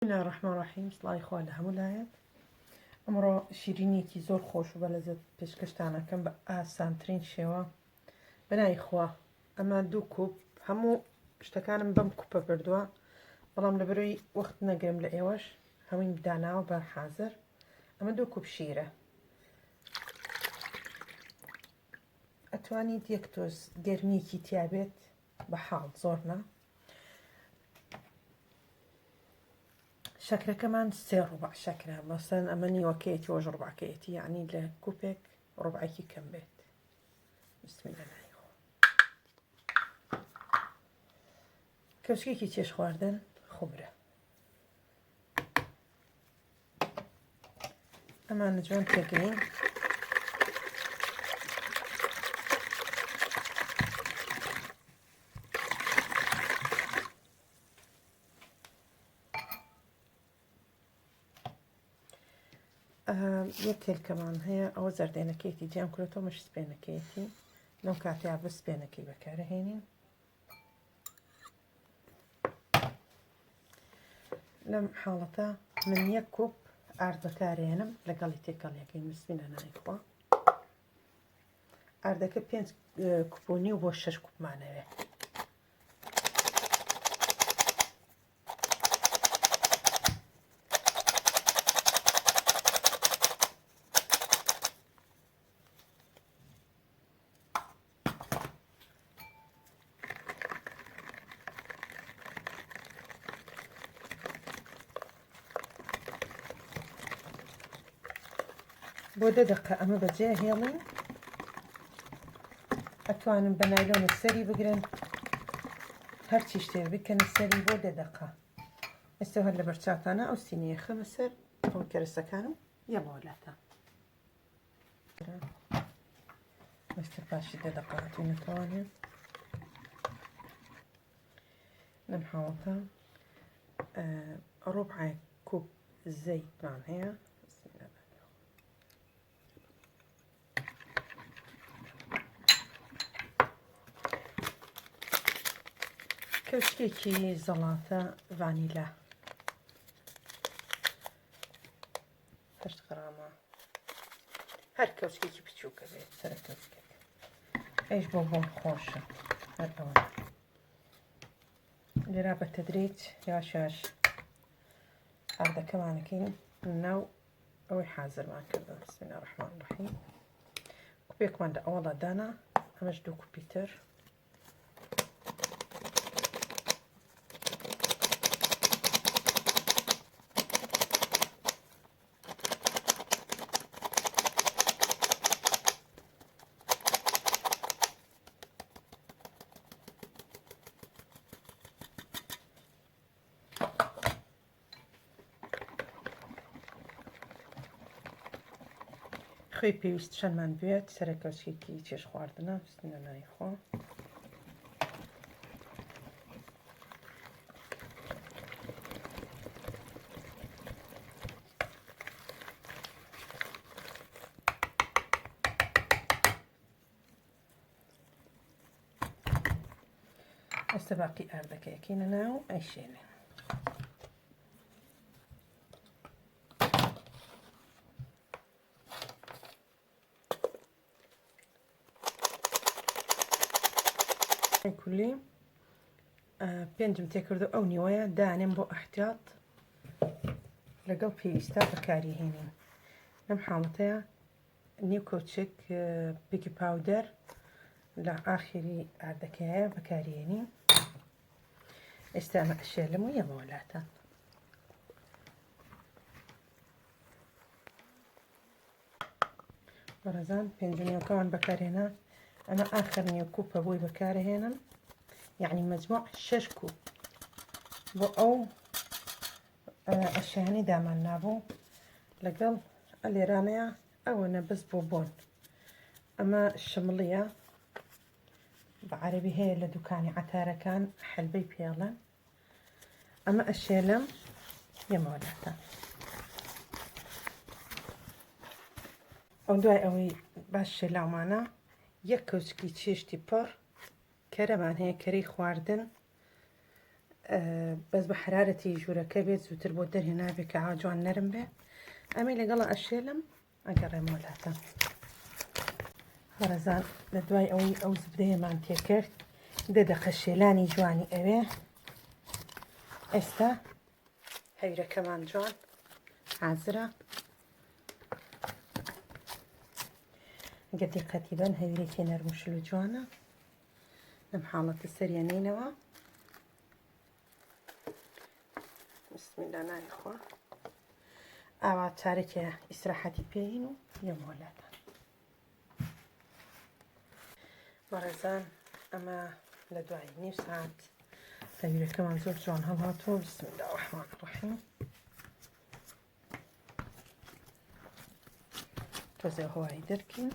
بسم اللە الرحمن الرحیم سڵاوی خوا لە هەموو لایەک ئەمڕۆ شیرینیەکی زۆر خۆش و بەلەزەت پێشکەشتان ئەکەم بە ئاسانترین شێوە بەناوی خوا ئەمە دوو کوپ هەموو شتەکانم بەم کوپە بردووە بەڵام لە بەرەوەی وەخت نەگرم لە ئێوەش هەموویم داناوە بە حازر ئەمە دوو کوپ شیرە ئەتوانیت یەک تۆز گەرمیەکی تیابێت بە حاڵ زۆر نا شەکرەکەمان سێ ڕوبع شەکرە مەسەن ئەمە نیوەکەیەتی وەژ ڕوبعەکەیەتی یعنی لە کوپێک ڕوبعێکی کەم بێت بسم الله کەوچکێکی چێش خواردن خومرە ئەمانە جوان تێکەین یەک هێلکەمان هەیە ئەوە زەردێنەکەیەتی جیان کرێتەوە مش سپێنەکەیەتی لەو کاتیا بسپێنەکەی بەکارهێنین لەم حاڵەتە من یەک کوپ ئارد بەکارێنم لەگەڵی تێکەڵیەکەی بسمیلە ناوی خوا ئاردەکە پێنج کوپ و نیو بۆ شەش کوپمانەوێ بۆ دە دقە ئەمە بەجێ هێڵین ئەتوانن بە نایلۆنە سەری بگرن هەرچی شتێ بکەنە سەری بۆ دە دقە ئێستا هەر لە بەرچاتانە ئەو سینیە خەمە سەر ئەو کەرەسەکانم یەمەوە لاتان ئێستا پاشی دە دەقە هاتوینەتەوانێ لەم حاڵەتە ڕوبعێک کوپ زەیتمان هەیە کەشکێکی زەڵاتە ڤانیلا هەشت غرامە هەر کەوچکێکی بچووکە بێت سەرە کەوچکێک ئەیش بۆ بۆن خۆشە هەر ئەوە لێرا بە تەدریج یاش یاش ئاردەکەمانەکەین ناو ئەوەی حازرمان کردو بسم الله الرحمن الرحیم کوپێکمان لە ئەوەڵا دانا ئەمەش دوو کوپی تر خوێی پێویست چەندمان بوێت سەرە کەوچکێکی چێش خواردنە بستنە ناوی خۆ ئێستا باقی ئاردەکە یەکەینە ناو ئەیشێنێ کولی پێنجم تێکردو ئەو نیوەیە دانێم بۆ احتیاط لەگەڵ پێویستە بەکاری هێنین لەم حاڵەتەیە نیو کەوچک baking powder لە ئاخری ئاردەکەیە بەکارێنین ئێستا ئەمە ئەشێلم و یەمەوە لاتان بەڕێزان پێنجنیەکەمان بەکارهێنا ئەمە ئاخر نیو کوپە بۆی بەکارهێنم یعنی مەجموع شەش کوپ بۆ ئەو ئەشیانی دامان نابوو لەگەڵ لێرانەیە ئەوەنە بەس بۆ بۆن ئەمە شمڵیە بە عەربی هەیە لە دوکانی عەتارەکان حلبەی پێڵن ئەمە ئەشێلم یەمەوەلاتە ئەو دوای ئەوەی باش شێلاومانە یەک کەوچکی چێشتی پڕ کەرەمان هەیە کەرەی خواردن. بەس بە حرارەتی ژوورەکە بێت زووتر بۆ دەرهێنابێ کە ئاجوان نەرم بێ ئەمەی لەگەڵە ئەشێلم ئەگەڕێمەوە لاتان. بەڕێزان لە دوای ئەوەی ئەو زبدەیەمان تێکرد دە دەقە شێلانی جوانی ئەوێ ئێستا هەویرەکەمان جوان حازرە گە دیقەتی بن هەویرێکی نەرم و شل و جوانە لەم حاڵەتە سەریانینەوە بسم الله ناوی خوا ئاوا چارێکێ ئیسراحەتی پێین و یەمەوە لاتان بەڕێزان ئەمە لە دوای نیو ساعت تەویرەکەمان زۆر جوان هەڵهاتووە بسم الله الرحمن الرحیم تۆزێ هەوای دەرکەین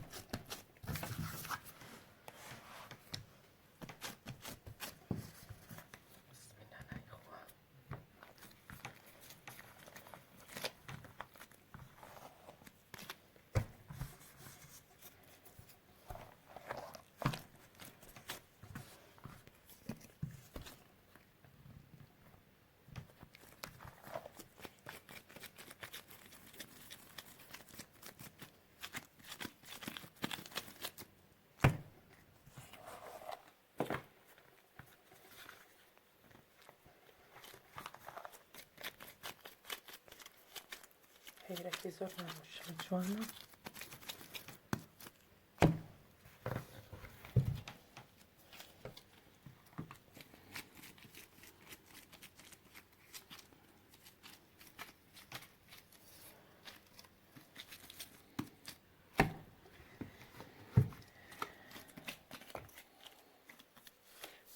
هەیرەکەی زۆر ناخۆشە جوانە.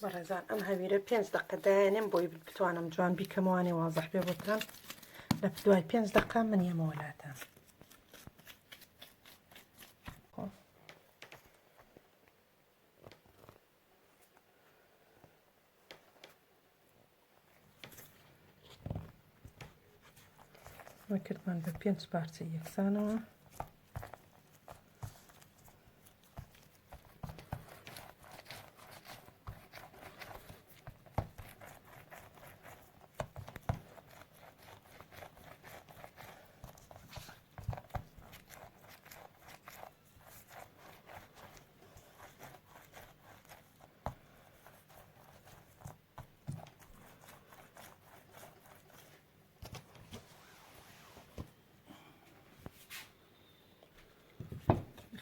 بەڕێزان ئەم هەویرە پێنج دقە دایانێم بۆی بتوانم جوان بیکەمەوانێ وازح بێ بۆتان لە دوای پێنج دقە من یەمەوە لاتان کردمان بە پێنج پارچە یەکسانەوە.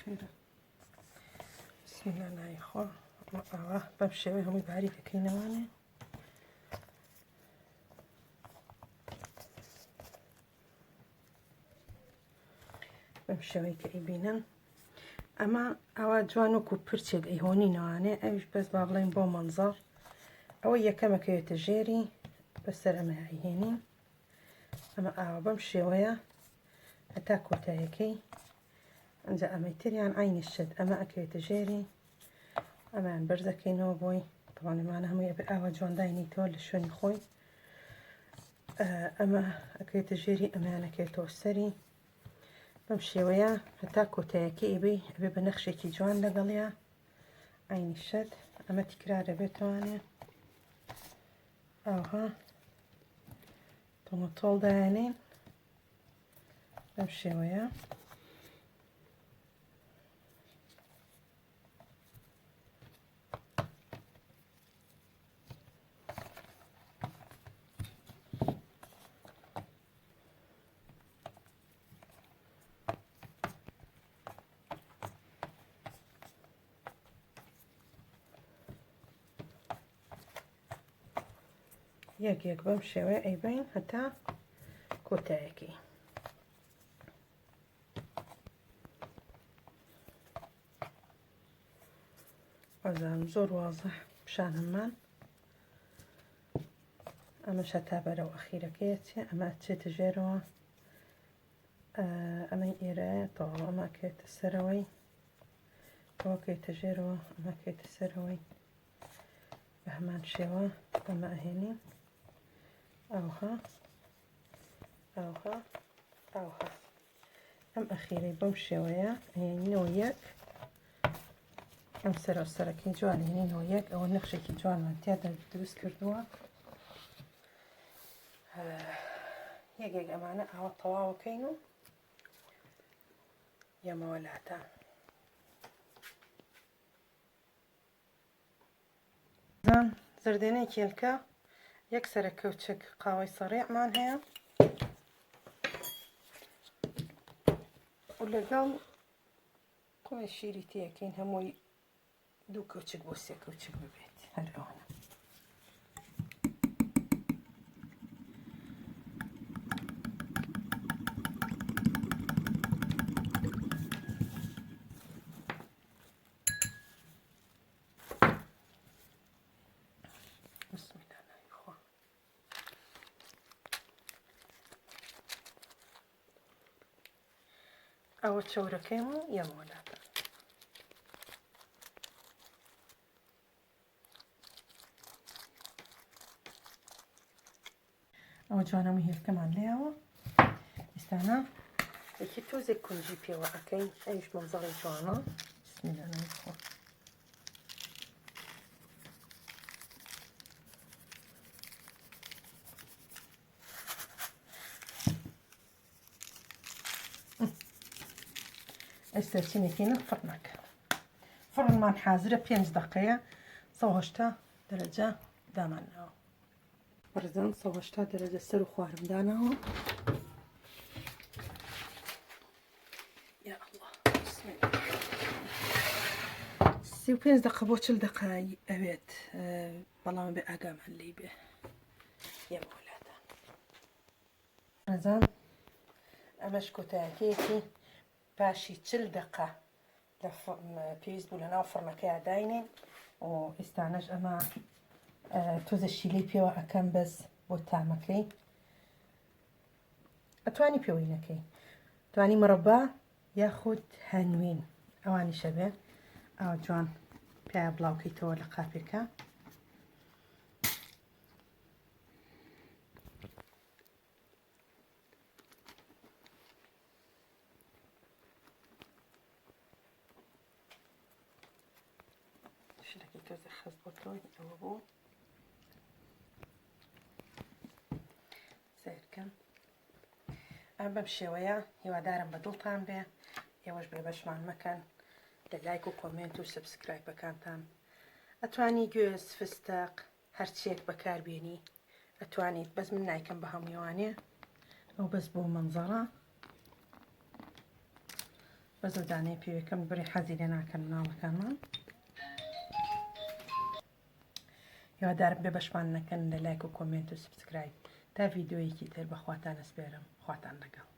خێرە بسم الله ناوی خوا ئاوا بەم شێوەی هەمووی باری دەکەینەوانێ بەم شێوەی کە ئەیبینن ئەمە ئەوە جوان وەکو پرچێک ئەیهۆنینەوانێ ئەویش بەس با بڵێن بۆ مەنزەڕ ئەوە یەکەمەکەوێتە ژێری بەسەر ئەمە ئەیهێنین ئەمە ئاوا بەم شێوەیە هەتا کۆتایەکەی ئەجا ئەمەی تریان عینی شت ئەمە ئەکەوێتە ژێری ئەمان بەرزەکەینەوە بۆی تەوانەمانە هەمووی ئەبێ ئاوا جوان داینیتەوە لە شوێنی خۆی ئەمە ئەکەوێتە ژێری ئەمانەکەێتەوە سەری بەم شێوەیە هەتا کۆتایەکەی ئەبێ ئەبێ بە نەخشێکی جوان لەگەڵیا عینی شت ئەمە تکرارە بێتوانێ ئاها تۆمەتۆڵ دایانین بەم شێوەیە یەک یەک بەم شێوەیە ئەیبەین هەتا کۆتایەکەی. وازانم زۆر وازح پیشانممان ئەمەش هەتا بەرەو ئەخیرەکەی ئەچێ ئەمە ئەچێتە ژێرەوە ئەمەی ئێرە تەواو ئەمە ئەکەوێتە سەرەوەی ئەوە کەوێتە ژێرەوە ئەمە کەوێتە سەرەوەی بە هەمان شێوە ئەمە ئەهێنین ئەوها ئەوها ئەوها ئەم ئەخیرەی بەم شێوەیە ئەهێنینەوە یەک ئەم سەرە و سەرەکەی جوان هێنینەوە یەک ئەوە نەخشێکی جوانمان تیادا دروست کردووە. یەک یەک ئەمانە ئاوا تەواوەکەین و یەمەوە لاتان. زان زەردێنەی کێلکە یەک سەرە کەوچک قاوەی سەڕیعمان هەیە و لەگەڵ قومی شیری تێکەین هەمووی دوو کەوچک بۆ سێ کەوچک ببێت هەر ئەوەنە. بسم الله ناوی خوا. ئەوە چەورەکەیم و یەمەوە لاتان. ئەوە جوانەمە هێلکەمان لێیاوە ئێستانا یەکی تۆزێک کونجی پێوە ئەکەین ئەویش مەنزەڕی جوانە بسم الله ناوی خوا. ئێستا چینێکینە فڕنەکە فڕنمان حازرە پێنج دقەیە 180 دەرەجە دامان ناوە بەڕێزان 180 دەرەجە سەر و خوارم داناوە یا الله بسم الله 35 دقە بۆ 40 دقە ئەوێت بەڵام بێ ئاگامان لی بێ یەمە وڵاتان ڕێزان ئەمەش کۆتایەکەیەتی پاشی 40 دقە لە پێویست بوو لە ناو فڕنەکەیا داینێن و ئێستانەش ئەمە تۆزە شیلەی پێوە ئەکەم بەس بۆ تامەکەی ئەتوانی پێوەی نەکەی توانی مڕبا یاخود هەنوین ئەوانیشە بێ ئەوە جوان پیا بڵاوکەیتەوە لە قاپێکە شلەکەی تۆزە خەست بۆ تۆ ئەوە بوو سیرکەم ئەم بەم شێوەیە هیوادارم بە دڵتان بێ ئێوەش بێ بەشمان مەکەن لە لایک و comment و subscribe ەکانتان ئەتوانی گوێز فستەق هەرچیەک بەکاربێنی ئەتوانیت بەس من نایکەم بە هەموویوانێ ئەو بەس بۆ مەنزەڕە بەس ئەو دانەیە پێوەکەم بری حەزی لێ ناکەن مناڵەکانمان هیوادارم بێ بەشمان نەکەن لە لایک و comment و subscribe تا ڤیدیۆیەکی تر بەخواتان ئەسپێرم خواتان لەگەڵ.